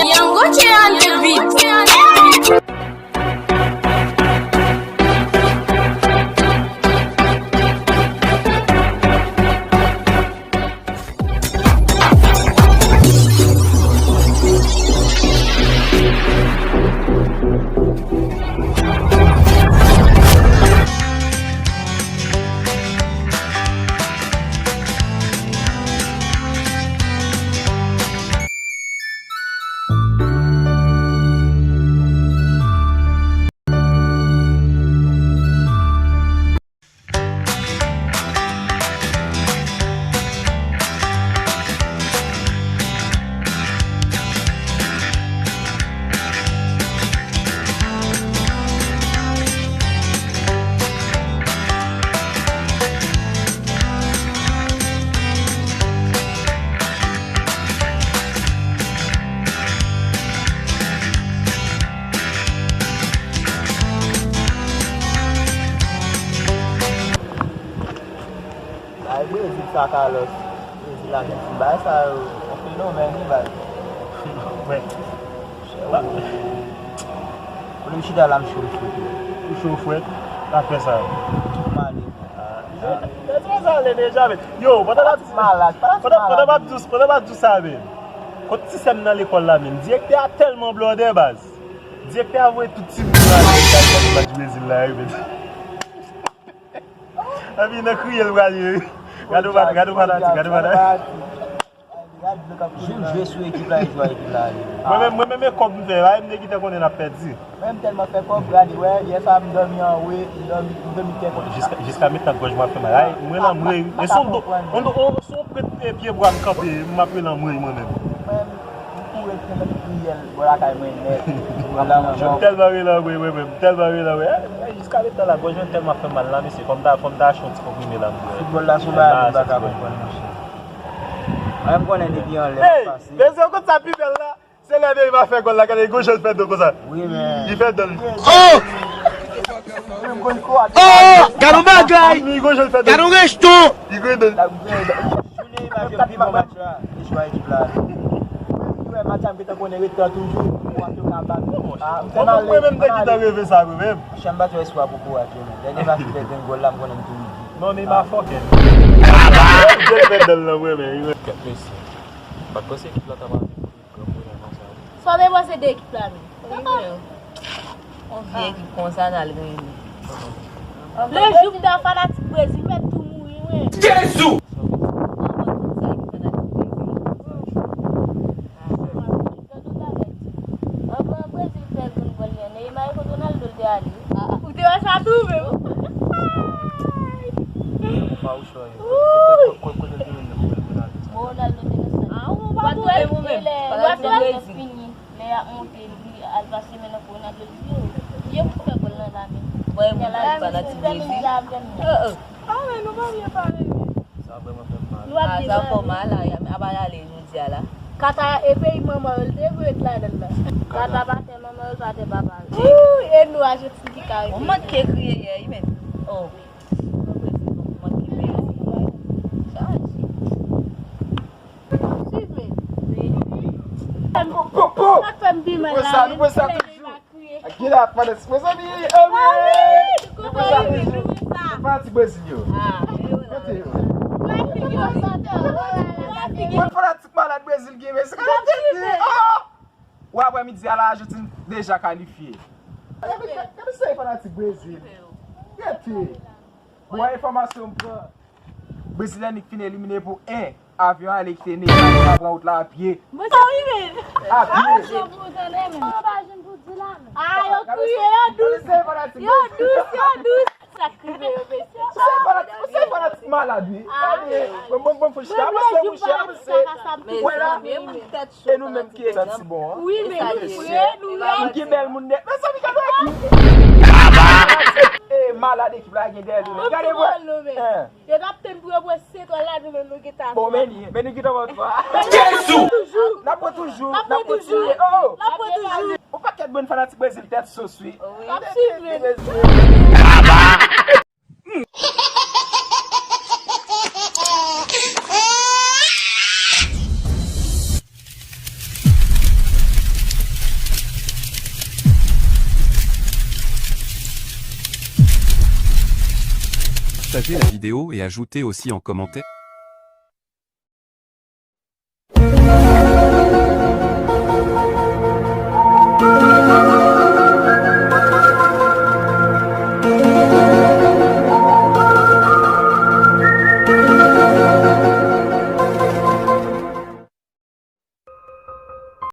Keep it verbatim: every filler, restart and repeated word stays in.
Young Gucci on the beat. Bay Brezil sa, Carlos. Brezil, Ajantin, bay sa yo, yon fenomèn, wi, bay. Mwen. Ou menm chita la, m cho frèt. Ou cho frèt? Afè sa yo. Malè. Yo, pandan m ap di, pandan, pandan m ap di, pandan m ap di sa, men. Kot ti sè m nan lekòl la, men. Direktè a tèlman blòdè, baz. Direktè a voye tout timoun yo ale, gade sa ki bat Brezil la, wi, men. Epi nan kriye l prale. Gade w, gade w fanatik, gade w fanatik. Jouk jwe sou ekip la, e jwe ekip la ale. Mwen menm, mwen menm, e kòb m fè, ay, m te gentan konnen n ap pèdi. Mwen menm tèlman fè kòb, gade, wè, yè swa m dòmi anwe, m dòmi, m dòmi tè konn sa. Jiska, jiska mentnan gòj mwen ap fè mal. Ay, mwen lanmwey. E se yon do, yon do, se yon prèt pye bwa m kanpe, m ap rele lanmwey mwen menm. Mwen menm, m kouri nan priyè l bò lakay mwen nèt. Mwen lanmwey. M tèlman rele lanmwey, mwen menm, m tèlman rele lanmwey. Ay, jiska mentnan la, gòj mwen tèlman ap fè mal la, mesye, fò m ta, fò m ta achte yon ti konprime la, m bwè. Foutbòl la se yon bagay m pa ka konprann, monchè. Mwen, m konnen depi anlè m ap pase. Mesye, w konn sa pi bèl la? Se lè Neymar fè gòl la, gade, gon jan l fè do konsa. Wi, men. Li fè do l. Oh! Oh! Gade yon bagay! Li gon jan l fè do. Gade yon rejton! Li gon do. Jounen Neymar jwe pi bon match la. Li jwe ekip la. Li wè match la, m gentan konnen ret tan toujou. Mwen menm te gentan reve sa, mwen menm. Chanm pa twò espwa pou kouraj yo, men. Lè Neymar fin fè grenn gòl la, m konnen m tou ridi. Non, Neymar fòkè. Li fè do l nan mwen, men. Kèt mesye. M pa t panse ekip la t ap ale. Sa w te panse de ekip la menm? Wi, men. Yon vye ekip konsa n al genyen. Le jou m ta fanatik Brezil, m mèt tou mouri, wi. Jezi! Anvan Brezil fè grenn gòl li an, Neymar kot Ronaldo l te ale. Ou te wè sa tou, men. Ronaldo te nan stad. Ah, ou pa twouve ou menm. Lè Ronaldo fini, lè y ap monte, li al pase men nan kou Ronaldo, li vye. Vye pou fè gòl nan la men. Mwen, mwen fanatik Brezil. Ah, men nou pa byen pale, men. Sa vrèman fè m mal. Nou ap byen pale. Ah, sa fè w mal, la, apa y ale jodi a la. Kata e peyi manman yo, l te vle ret ladan l la. Kata pa tè manman yo, pa tè papa yo. Ooh, e nou Ajantin ki ka rete. Ou manke kriye yè, wi, men. Oh. Suiv men. Sa k fè m pi mal la, men. Ak gila ak fanatik, mezanmi, anmwey! Nou kontan, nou kontan. Fanatik Brezil yo. Kote yo? Mwen fanatik malad Brezil gen, men se ka tete. Oh! Ou aprè midi a la, Ajantin deja kalifye. Gade, gade sa fanatik Brezil. Gade. Bon, enfòmasyon m pran. Brezilyen ki fin elimine pou en. Avyon ale kite Neymar, Neymar pran wout la a pye. Mwen sa wi men. A pye. Ah, yo kriye, yo dous. Yo dous, yo dous. Sa k rive yo, mesye. Ou se fanatik, ou se fanatik malad, wi. Gade, bon, bon, bon, fò chita, avanse, mouche, avanse. Wè la. E nou menm ki santi bon, an. Wi, men nou fre, nou rèd. Moun ki bèl, moun nèt. Mezanmi, gade ki. E malad ekip la gen dèyè li, men. Gade, wè. Yo t ap tann pou yo pran sentwal la, nou menm nou gentan. Bon, men, men nou gentan pran twa. Jezi! N ap pran toujou, n ap kontinye. Oh! N ap pran toujou. Yon pakèt bann fanatik Brezil tèt sos, wi. N ap swiv, men. Baba! Partagez la vidéo et ajoutez aussi en commentaire.